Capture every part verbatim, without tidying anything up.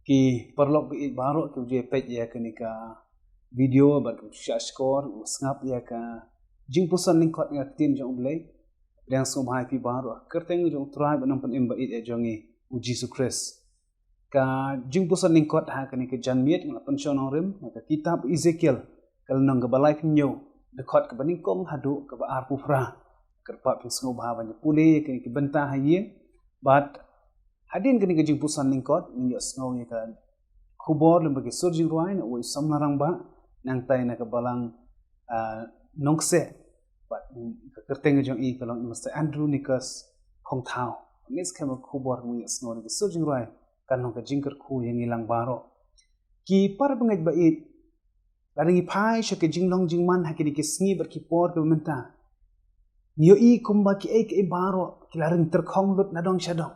Ki paralok ba ïeit baroh ki ju peit ïa kane ka video bad ki ju shah shkor u sngap ïa ka jingpuson lyngkot ïa ka ktien jong U Blei. Pdiang sngewbha ïa phi baroh ha ka kyrteng jong U Trai bad Nongpynim ba ïeit ïa jong ngi U Jisu Khrist. Ka jingpuson lyngkot ha kane ka janmiet nga la pynshong nongrim na ka kitab Ezekiel ka lynnong kaba laiphew hynñiew, dkhot kaba nyngkong haduh kaba arphew phra. Kyrpad pynsngewbha ban ïa pule ïa kane ka bynta ha ïing bad hadien kane ka jingpuson lyngkot ngin ïoh sngew ïa ka khubor lem bad ki sur jingrwai na uwei u samla rangbah nangtai na ka balang, ah, Nongkseh bad ka kyrteng jong i ka long i Mister Andrew Nicholas Khongthaw. Ngi skhem ka khubor ngin ïoh sngew na ki sur jingrwai kan long ka jingkyrkhu ïa ngi lang baroh. Ki parabangeit ba ïeit, lada ngi phai sha ka jinglong jingman ha kine ki sngi bad ki por kiba mynta, ngi ïohi kumba kiei kiei baroh ki la ring tyrkhong lut na dong sha dong.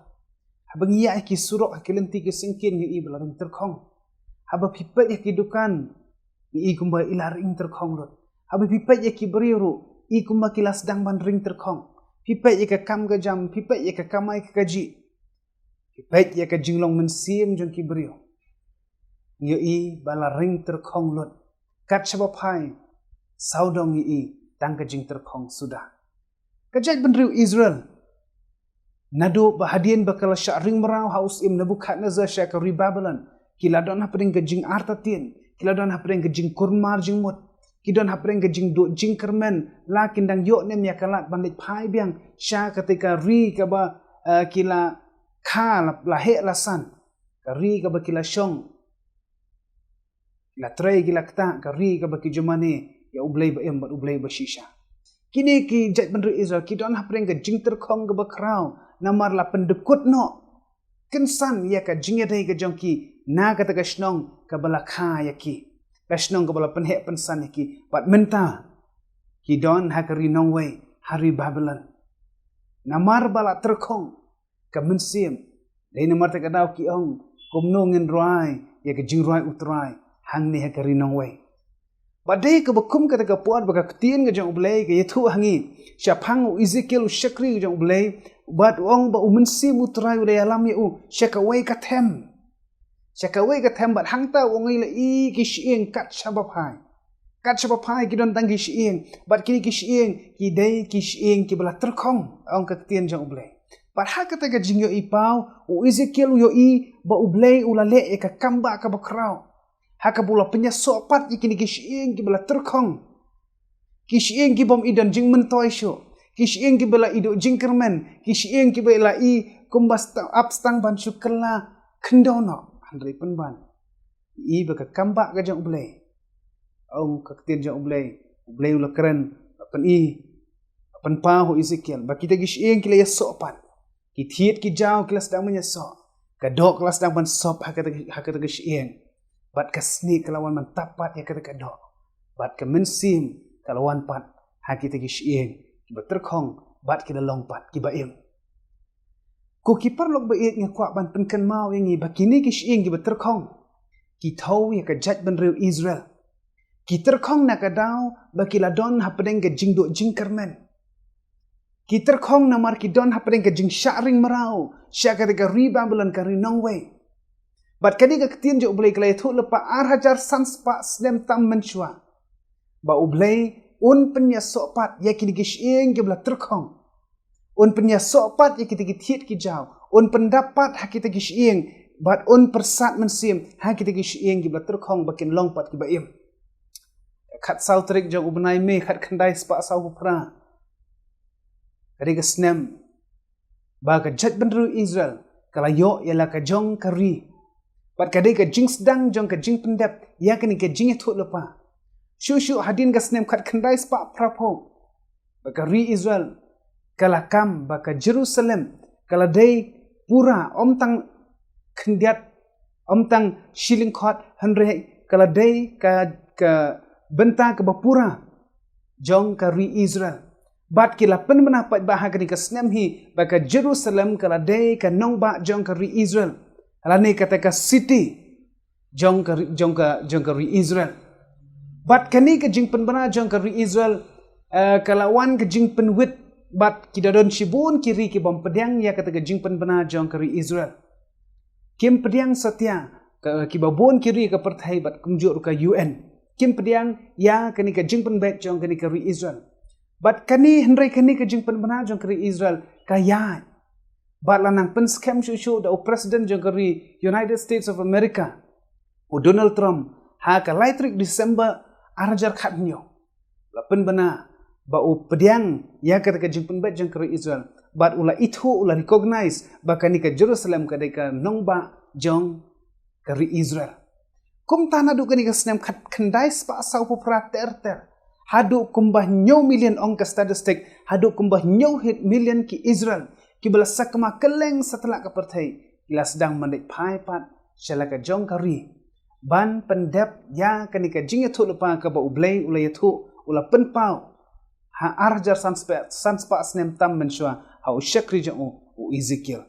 Haba ngi ïaid ha ki surok ha ki lynti ki syngkien ngi ïohi ba la ring tyrkhong. Haba phi peit ha ki dukan ngi ïohi kumba i la ring tyrkhong lut. Haba phi peit ïa ki briew ruh ïohi kumba ki la sdang ban ring tyrkhong. Phi peit ïa ka kam ka jam, phi peit ïa ka kamai ka kajih, phi peit ïa ka jinglong mynsiem jong ki briew, ngi ïohi ba la ring tyrkhong lut. Kat shaba phai sawdong ngi ïohi tang ka jingtyrkhong suda. Ka jaitbynriew Israel, naduh ba hadien ba ka la shah ring mraw ha u syiem Nebukhadnessar sha ka ri Babilon, ki la don hapdeng ka jingartatien, ki la don hapdeng ka jingkulmar jingmut, ki don hapdeng ka jingduh jingkyrmen, la kin dang ïoh ne em ïa ka lad ban leit phai biang sha kata ka ri kaba, eh, ki la kha la, la heh la san, ka ri kaba ki la shong, ki la trei ki la ktah, ka ri kaba ki ju mane ïa U Blei ba im bad U Blei ba shisha. Kine ki jaitbynriew Israel ki don hapdeng ka jingtyrkhong kaba khraw namar la pyndykut noh kynsan ïa ka jingïadei ka jong ki na kata ka shnong kaba la kha ïa ki, ka shnong kaba la pynheh pynsan ïa ki. Bad mynta ki don ha ka ri nongwei, ha ri Babilon. Namar ba la tyrkhong ka mynsiem, dei namar kata ka daw ki ong, kumno ngin rwai ïa ka jingrwai U Trai hangne ha ka ri nongwei. Bad dei kaba kum kata ka por ba ka ktien ka jong U Blei ka ïathuh ha ngi shaphang u Ezekiel u shakri ka jong U Blei, bad u ong ba u Mynsiem U Trai u la ïalam ïa u sha kawei ka them, sha kawei ka them, bad hangta u ong ïa la i ki shyieng kat shaba phai. Kat shaba phai ki don tang ki shyieng, bad kine ki shyieng ki dei ki shyieng kiba la tyrkhong, ong ka ktien jong U Blei. Bad ha kata ka jingïohi paw u Ezekiel u ïohi ba U Blei u la leh ïa ka kambah kaba khraw ha kaba u la pynïasoh pat ïa kine ki shyieng kiba la tyrkhong. Ki shyieng ki bym i don jingmyntoi shuh, ki shyieng kiba la i duh jingkyrmen, ki shyieng kiba la i kumba sta-, ap stang ban shu kylla khyndew noh. Hynrei pynban i ba ka kambah ka jong U Blei, ong ka ktien jong U Blei, U Blei u la kren, la pyni, la pynpaw ha u Ezekiel ba kita ki shyieng ki la ïasoh pat. Ki thied ki jaw ki la sdang ban ïasoh. Ka doh ka la sdang ban sop ha kata, ha kata ka shyieng. Bad ka snieh ka la wan ban tap pat ïa kata ka doh. Bad ka mynsiem ka la wan pat ha kita ki shyieng kiba tyrkhong, bad ki la long pat kiba im. Ko ki paralok ba ïeit, nga kwah ban pynkynmaw ïa ngi ba kine ki shyieng kiba tyrkhong ki thew ïa ka jaitbynriew Israel. Ki tyrkhong na ka daw ba ki la don hapdeng ka jingduh jingkyrmen. Ki tyrkhong namar ki don hapdeng ka jingshah ring mraw sha kata ka ri Babilon, ka ri nongwei. Bad ka dei ka ktien jong U Blei ka la ïathuh lypa ar hajar san spah snem tam mynshuwa ba U Blei un pynïasoh pat ïa kine ki shyieng kiba la tyrkhong. Un pynïasoh pat ïa kita ki thied ki jaw, un pyndap pat ha kita ki shyieng, bad un pyrsad mynsiem ha kita ki shyieng kiba la tyrkhong ba kin long pat kiba im. Khatsaw tarik jong u bnai Mei khatkhyndai spah sawphew phra, ka dei ka snem ba ka jaitbynriew Israel ka la ïoh ïa la ka jong ka ri. Bad ka dei ka jingsdang jong ka jingpyndep ïa kane ka jingïathuh lypa. Shuh shuh hadien ka snem khatkhyndai spah phraphew, ba ka ri Israel ka la kam ba ka Jerusalem ka la dei pura, ym tang khyndiat, ym tang shi lyngkhot, hynrei ka la dei ka, ka bynta kaba pura jong ka ri Israel. Bad ki la pynbna pat ba ha kane ka snem hi ba ka Jerusalem ka la dei ka nongbah jong ka ri Israel, lane kata ka city jong ka ri, jong ka, jong ka ri Israel. Bad kane ka jingpynbna jong ka ri Israel, eh, ka la wan ka jingpynwit, bad ki da don shibun ki ri ki bym pdiang ïa kata ka jingpynbna jong ka ri Israel. Kim pdiang satia Ka, kiba bun ki ri ka pyrthei bad kumjuh ruh ka U N kim pdiang ïa kane ka jingpynbeit jong kane ka ri Israel. Bad kane, hynrei kane ka jingpynbna jong ka ri Israel ka ïaid. Bad la nang pynskhem shuh shuh da u President jong ka ri United States of America, u Donald Trump, ha ka lai tarik December ar hajar khathynñiew. La pynbna ba u pdiang ïa kata ka jingpynbeit jong ka ri Israel. Bad u la ithuh, u la recognize ba kane ka Jerusalem ka dei ka nongbah jong ka ri Israel. Kumta naduh kane ka snem khat khyndai spah saw phew phra ter ter, haduh kumba hynñiew million, ong ka statistic, haduh kumba hynñiew hi-, million ki Israel kiba la sakma kylleng satlak ka pyrthei, ki la sdang ban leit phai pat sha la ka jong ka ri ban pyndep ïa kane ka jingïathuhlypa kaba U Blei u la ïathuh, u la pynpaw ha ar hajar san spah, san spah snem tam mynshuwa ha u shakri jong u, u Ezekiel.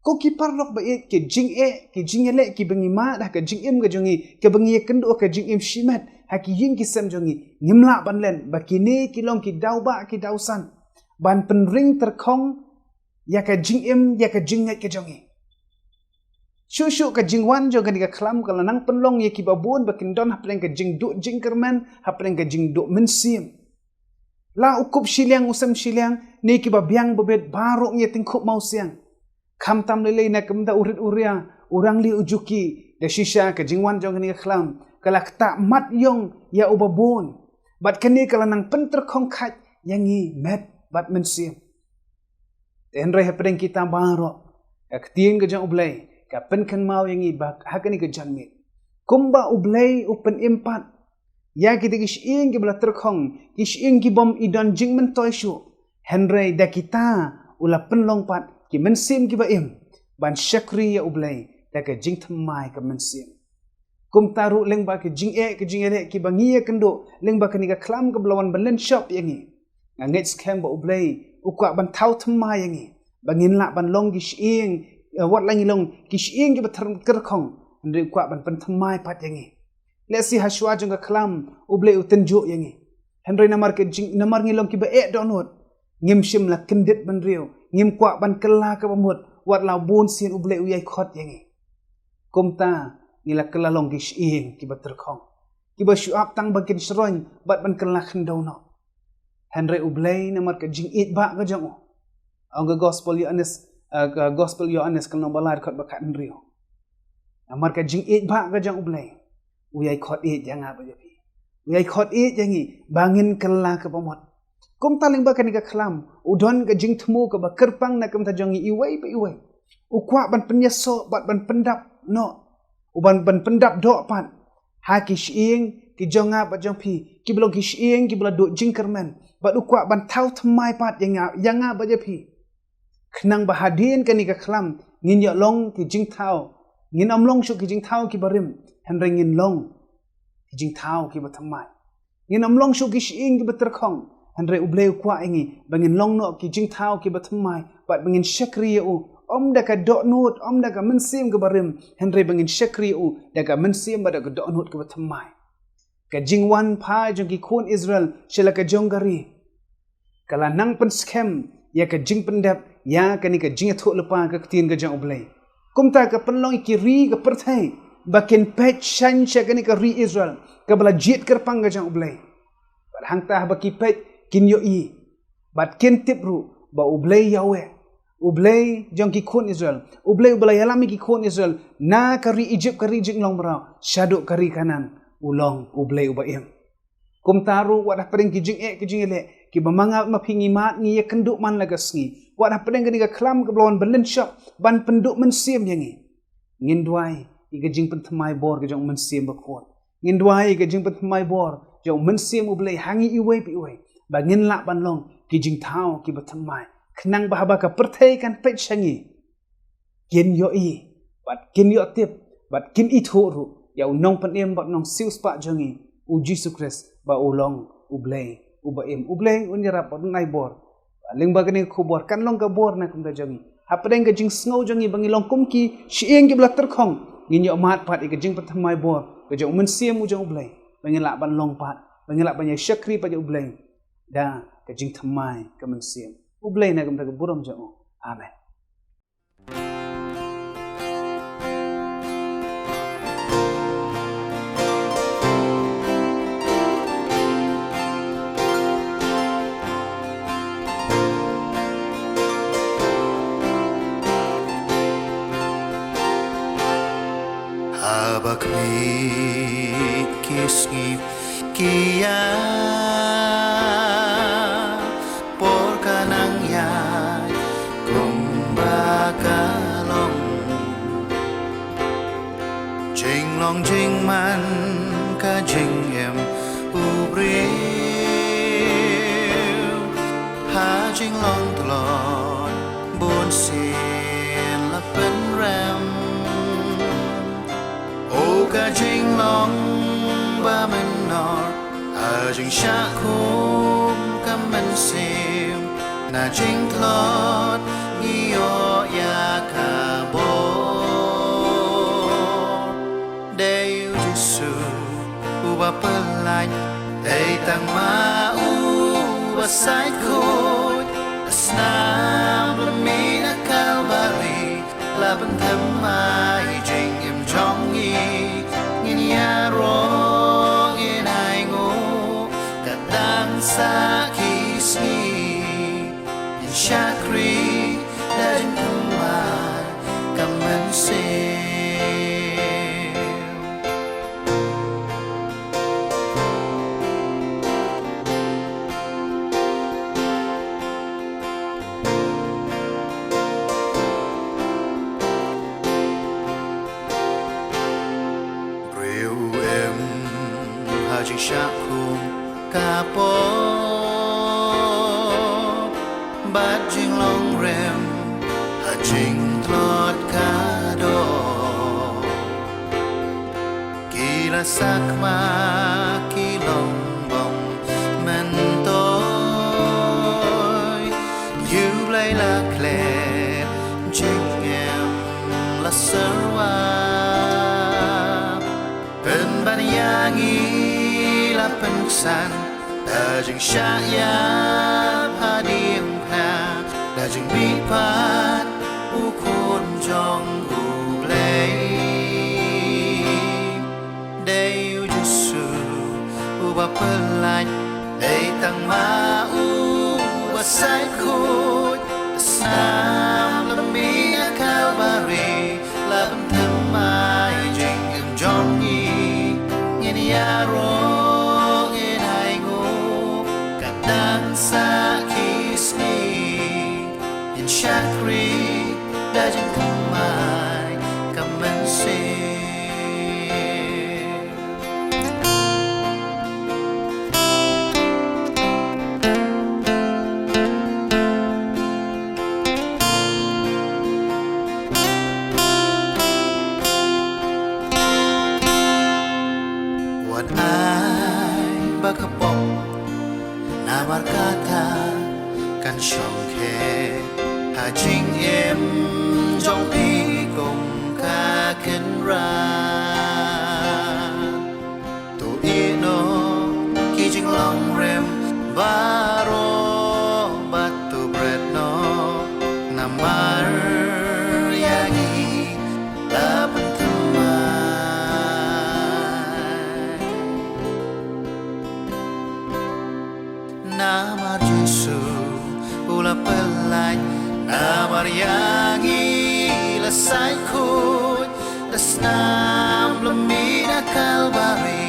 Ko ki paralok ba ïeit, ki jingeh, ki jingïaleh kiba ngi mad ha ka jingim ka jong ngi, kiba ngi ïakynduh ha ka jingim shimet ha ki ïing ki sem jong ngi, ngim lah ban len ba kine ki long ki daw bah ki daw san ban pynring tyrkhong ïa ka jingim, ïa ka jingngeit ka jong ngi. Shuh shuh ka jingwan jong kane ka khlam ka la nang pynlong ïa kiba bun ba kin don hapdeng ka jingduh jingkyrmen, hapdeng ka jingduh mynsiem. La u kup shiliang, u sem shiliang, ne kiba biang ba bit, baroh ngi ïa tyngkhuh mawsiang. Khamtam lei lei na ka bynta u rit u ria, u rangli u juki, da shisha ka jingwan jong kane ka khlam ka la ktah mat ïong ïa uba bun. Bad kane ka la nang pyntyrkhong khait ïa ngi met bad mynsiem. Te hynrei hapdeng kita baroh, ka ktien ka jong U Blei ka pynkynmaw ïa ngi ba ha kane ka janmiet, kumba U Blei u pynim pat ïa kita ki shyieng kiba la tyrkhong, ki shyieng kibym i don jingmyntoi shuh, hynrei da kita u la pynlong pat ki mynsiem kiba im ban shakri ïa U Blei da ka jingthymmai ka mynsiem. Kumta ruh lyngba ki jingeh, ki jingïaleh kiba ngi ïakynduh lyngba kane ka khlam kaba la wan ban lynshop ïa ngi, nga ngeit skhem ba U Blei u kwah ban thaw thymmai ïa ngi ba ngin lah ban long ki shyieng, eh, wat la ngi long ki shyieng kiba tyr-, tyrkhong, hynrei u kwah ban pynthymmai pat ïa ngi. Lehse ha shuwa jong ka khlam U Blei u tynjuh ïa ngi, hynrei namar ka jing, namar ngi long kiba eh dohnud, ngim shym la kyndit bynriew, ngim kwah ban kylla kaba mut, wat la bun sien U Blei u ïai khot ïa ngi. Kumta ngi la kylla long ki shyieng kiba tyrkhong, kiba shu ap tang ba kin shroiñ bad ban kylla khyndew noh. Hynrei U Blei namar ka jingïeit bah ka jong u, ong ka gospel Ïoannis, eh, ka gospel Ïoannis ka lynnong ba lai, dkhot ba khathynriew. Namar ka jingïeit bah ka jong U Blei, u ïai khot ïeit ïa nga bad ïa phi, u ïai khot ïeit ïa ngi ba ngin kylla kaba mut. Kumta lyngba kane ka khlam u don ka jingthmu kaba kyrpang na ka bynta jong ngi iwei pa iwei. U kwah ban pynïasoh bad ban pyndap noh, u ban, ban pyndap doh pat ha ki shyieng ki jong nga bad jong phi, kiba long ki shyieng kiba la duh jingkyrmen, bad u kwah ban thaw thymmai pat ïa nga, ïa nga bad ïa phi. Khnang ba hadien kane ka khlam ngin ïoh long ki jingthaw, ngin ym long shuh ki jingthaw kiba rim, hynrei ngin long ki jingthaw kiba thymmai. Ngin ym long shuh ki shyieng kiba tyrkhong, hynrei U Blei u kwah ïa ngi ba ngin long noh ki jingthaw kiba thymmai, bad ba ngin shakri ïa u, ym da ka dohnud, ym da ka mynsiem kaba rim, hynrei ba ngin shakri ïa u da ka mynsiem bad da ka dohnud kaba thymmai. Ka jingwan phai jong ki khun Israel sha la ka jong ka ri ka la nang pynskhem ïa ka jingpyndep ïa kane ka jingïathuhlypa ka ktien ka jong U Blei. Kumta ka pynlong ïa ki ri ka pyrthei ba kin peit shane sha kane ka ri Israel kaba la jied kyrpang ka jong U Blei. Bad hangta haba ki peit, kin ïohi bad kin tip ruh ba U Blei Yahweh, U Blei jong ki khun Israel, U Blei uba la ïalam ïa ki khun Israel na ka ri Ijipt, ka ri jinglong mraw, shaduh ka ri Kanaan, u long U Blei uba im. Kumta ruh wat hapdeng ki jingeh ki jingïaleh kiba ma nga ma phi ngi mad, ngi ïakynduh man la ka sngi, wat hapdeng kane ka khlam kaba la wan ban lynshop ban pynduh mynsiem ïa ngi, ngin duwai ïa ka jingpynthymmai bor ka jong U Mynsiem Bakhuid. Ngin duwai ïa ka jingpynthymmai bor jong U Mynsiem U Blei ha ngi iwei pa iwei, ba ngin lah ban long ki jingthaw kiba thymmai, khnang ba haba ka pyrthei kan peit sha ngi, kin ïohi bad kin ïoh tip bad kin ithuh ruh ïa U Nongpynim bad Nongsiewspah jong ngi, U Jisu Khrist, ba u long U Blei uba im. U Blei un ïarap bad un ai bor. Lyngba kane ka khubor kan long ka bor na ka bynta jong ngi. Hapdeng ka jingsngew jong ngi ba ngi long kum ki shyieng kiba la tyrkhong, ngin ïoh mad pat ïa ka jingpynthymmai bor ka jong U Mynsiem u jong U Blei, ba ngin lah ban long pat, ba ngin lah ban ïa shakri pat ïa U Blei da ka jingthymmai ka mynsiem. U Blei na ka bynta ka burom jong u. Amen. Haba khmih ki sngi ki ïa por ka nang ïaid kumba ka long. Jinglong jingman ka jingim u briew ha jinglong tlot bun sien la pynrem. O ka jinglong ba mynnor, a jingshah khum ka mynsiem, na jingtlot ngi ïoh ïa ka bor. Dei u Jisu uba pyllait, dei tang ma u ba sait khuid, da snam lynti na Kalbari, la pynthymmai jingim jong ngi. Ngin ïaroh ngin ainguh, ka dang sa ki sngi, ngin shakri da jingthymmai ka mynsiem. Briew u im ha jingshah khum ka pop, bad jinglong rem ha jingtlot ka doh. Ki la sakma ki long bong myntoi, ïa U Blei la klet, jingim la syrwa. Pynban ïa ngi la pynksan da jingshah ïap ha diengphna, da jingmihpat u Khun jong U Blei. Dei u Jisu uba pyllait, dei tang ma u ba sait khuid, da snam lynti na Kalbari, la pynthymmai jingim jong ngi. Ngin ïaroh ngin ainguh, ka dang sa ki sngi, ngin shakri da jingthymmai ka mynsiem. Wat ai ba ka pop, namar kata kan shong khet ha jingim jong phi kum ka kynrad. To ïehnoh ki jinglong rem baroh bad to bret noh, namar ïa ngi la pynthymmai. Namar Jisu u la pyllait, namar ïa ngi la sait khuid, da snam lynti na Kalbari,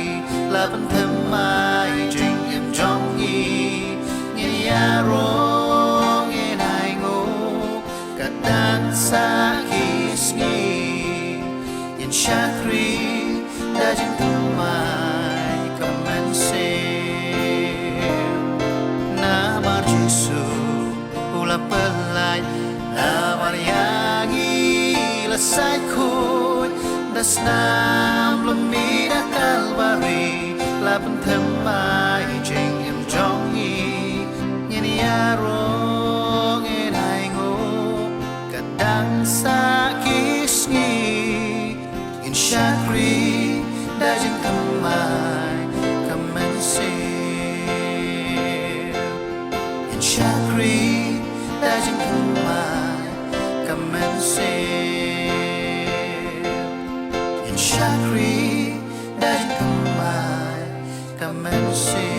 la pynthymmai jingim jong ngi. Ngin ïaroh ngin ainguh, ka dang sa ki sngi, ngin shakri da jingthymmai ka mynsiem. Namar Jisu u la pyllait, namar ïa ngi la sait khuid, da snam lynti na Kalbari, la pynthymmai jingim jong ngi. Ngin ïaroh ngin ainguh, ka dang sa ki sngi, ngin shakri da jingthymmai ka mynsiem. Ngin shakri da jingthymmai ka mynsiem. Ngin shakri da jingthymmai ka mynsiem.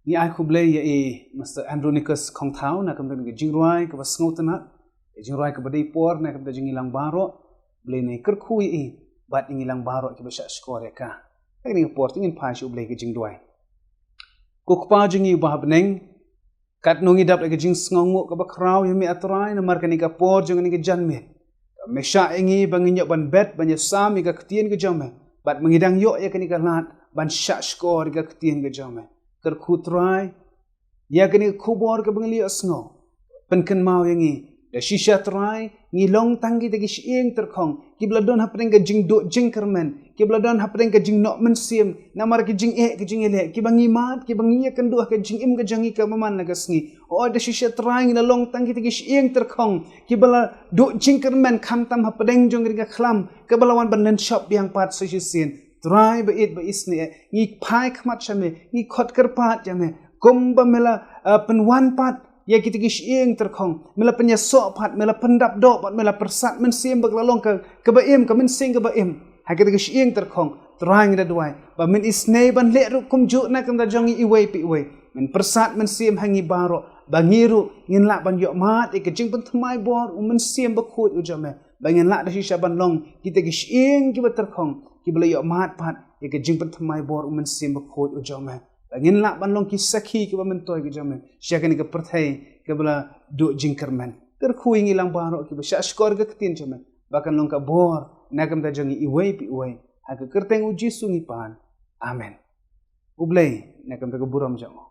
Ngi ai khublei ïa i Mister Andronicus Khongthaw na ka bynta ka jingrwai kaba sngewtynnat, ka jingrwai kaba dei por na ka bynta jong ngi lang baroh. Blei un kyrkhu ïa i bad ïa ngi lang baroh kiba shah shkor ïa ka. Ha kane ka por te ngin phai sha U Blei ka jingduwai. Ko Kpa jong ngi uba ha bneng, katno ngi dap da ka jingsngewnguh kaba khraw ïa me, A Trai, namar kane ka por jong kane ka janmiet. Me shah ïa ngi ba ngin ïoh ban bet, ban ïasam ïa ka ktien ka jong me, bad ba ngi dang ïoh ïa kane ka lad ban shah shkor ïa ka ktien ka jong me. Kyrkhu, Trai, ïa kane ka khubor kaba ngi la ïohsngew, pynkynmaw ïa ngi. Da shisha, Trai, ngi long tang kita ki shyieng tyrkhong kiba la don hapdeng ka jingduh jingkyrmen, kiba la don hapdeng ka jingnoh mynsiem namar ka jingeh ka jingïaleh, kiba ngi mad, kiba ngi ïakynduh ha ka jingim ka jong ngi kaba man la ka sngi. O, da shisha, Trai, ngi la long tang kita ki shyieng tyrkhong kiba la duh jingkyrmen, khamtam hapdeng jong kane ka khlam kaba la wan ban lynshop biang pat sa shisien. Trai ba ïeit ba isynei, ngi phai khmat sha me, ngi khot kyrpad ïa me, kumba me la, eh, pynwan pat ïa kita ki shyieng tyrkhong, me la pynïasoh pat, me la pyndap doh pat, me la pyrsad mynsiem ba ka la long ka, kaba im, ka mynsiem kaba im ha kita ki shyieng tyrkhong. Trai, ngi da duwai ba men isynei ban leh ruh kumjuh na ka bynta jong ngi iwei pa iwei. Men pyrsad mynsiem ha ngi baroh, ba ngi ruh ngin lah ban ïohmad ïa ka jingpynthymmai bor u Mynsiem Bakhuid u jong me, ba ngin lah da shisha ban long kita ki shyieng kiba tyrkhong kiba la ïohmad pat ïa ka jingpynthymmai bor u Mynsiem Bakhuid u jong me, ba ngin lah ban long ki sakhi kiba myntoi ki jong me sha kane ka pyrthei kaba la duh jingkyrmen. Kyrkhu ïa ngi lang baroh kiba shah shkor ïa ka ktien jong me, ba kan long ka bor na ka bynta jong ngi iwei pa iwei. Ha ka kyrteng u Jisu ngi pan. Amen. U Blei un ai ka burom jong u.